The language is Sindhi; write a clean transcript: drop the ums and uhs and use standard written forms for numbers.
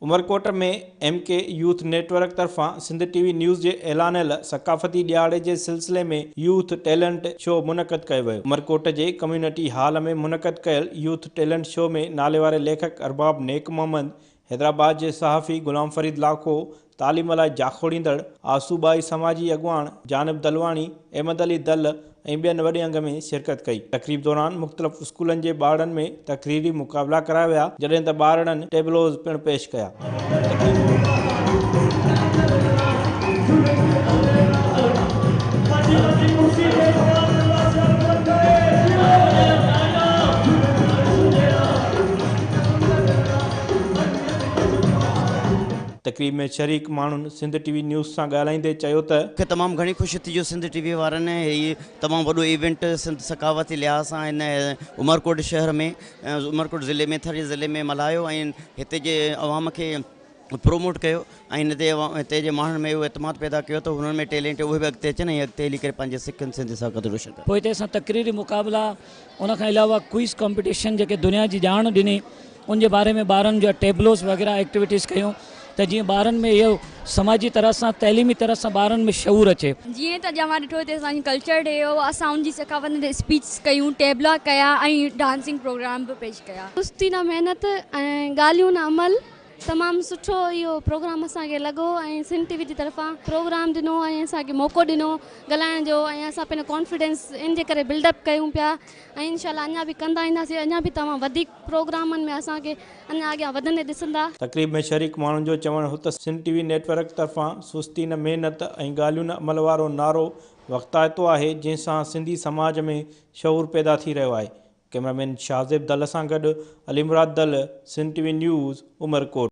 Umerkot ۾ M K youth network طرفان سنڌ ٽي وي نيوز جي اعلانيل ثقافتي ڏهاڙي جي سلسلي ۾ يوٿ ٽيلنٽ شو منعقد ڪيو ويو. عمرڪوٽ جي ڪميونٽي هال ۾ منعقد ڪيل يوٿ ٽيلنٽ شو ۾ ناليواري ليکڪ ارباب نيڪ محمد، حيدرآباد جي صحافي غلام فريد لاکو، تعليم لاء جاکوڙيندڙ آسوٻائي سماجي اڳواڻ جانب دلواڻي، احمد علي دل ۽ ٻين وڏي انگ ۾ شرڪت ڪئي. تقريب دوران مختلف اسڪولن جي ٻارڙن ۾ تقريري مقابلا ڪرايا ويا، جڏهن ته ٻارڙن ٽيبلوز پڻ پيش ڪيا. تقريب ۾ شريڪ ماڻهن سنڌ ٽي وي نيوز سان ڳالهائيندي چيو ته. مون کي تمام گهڻي خوشي ٿي جو سنڌ ٽي وي وارن هي تمام وڏو ايونٽ سنڌ ثقافتي لحاظ سان هن عمرڪوٽ شهر ۾ عمرڪوٽ ضلعي ۾ ٿر جي ضلعي ۾ ملهايو ۽ هتي جي عوام کي پروموٽ ڪيو ۽ هن تي هتي جي ماڻهن ۾ اهو اعتماد پيدا ڪيو ته هنن ۾ ٽيلنٽ اهي به اڳتي اچن ۽ اڳتي هلي ڪري پنهنجي سکن سنڌي ثقافت روشن ڪن. پوء هتي اسان تقريري مقابلا ان کان علاوه ڪوئز ڪامپيٽيشن جيڪي دنيا جي ڄاڻ ڏني ان جي باري ۾ ٻارن جا ٽيبلوز وغيره ايڪٽيوٽيز ڪيون ته جيئن ٻارن ۾ اهو سماجي طرح سان تعليمي طرح سان ٻارن ۾ شعور اچي. جيئن ته اڄ اوهان ڏٺو هتي اسان جو ڪلچر ڊي هو اسان ان جي ثقافت تي اسپيچز ڪيون ٽيبلا ڪيا ۽ ڊانسنگ پروگرام به پيش ڪيا. سستي نه محنت ۽ ڳالهيون نه عمل تمام سٺو اهو پروگرام اسان کي لڳو ۽ سنڌ ٽي وي جي طرفان پروگرام ڏنو ۽ اسان کي موقعو ڏنو ڳالهائڻ جو ۽ اسان پنهنجو ڪانفيڊنس ان جي ڪري بلڊ اپ ڪيون پيا ۽ انشاء الله اڃا به ڪندا اينداسين اڃا به توهان وڌيڪ پروگرامن ۾ اسان کي اڃا اڳيان وڌندي ڏسندا. تقريب ۾ شريڪ ماڻهن جو چوڻ هو ته سنڌ ٽي وي نيٽ ورڪ طرفان سستي نه محنت ۽ ڳالهيون نه عمل وارو نعرو وقتائتو آهي جنهن سان سنڌي سماج ۾ شعور پيدا ٿي رهيو آهي. ڪئميرا مين شاهزيب دل سان گڏ Ali Murad Dal, Sindh T V news, Umerkot.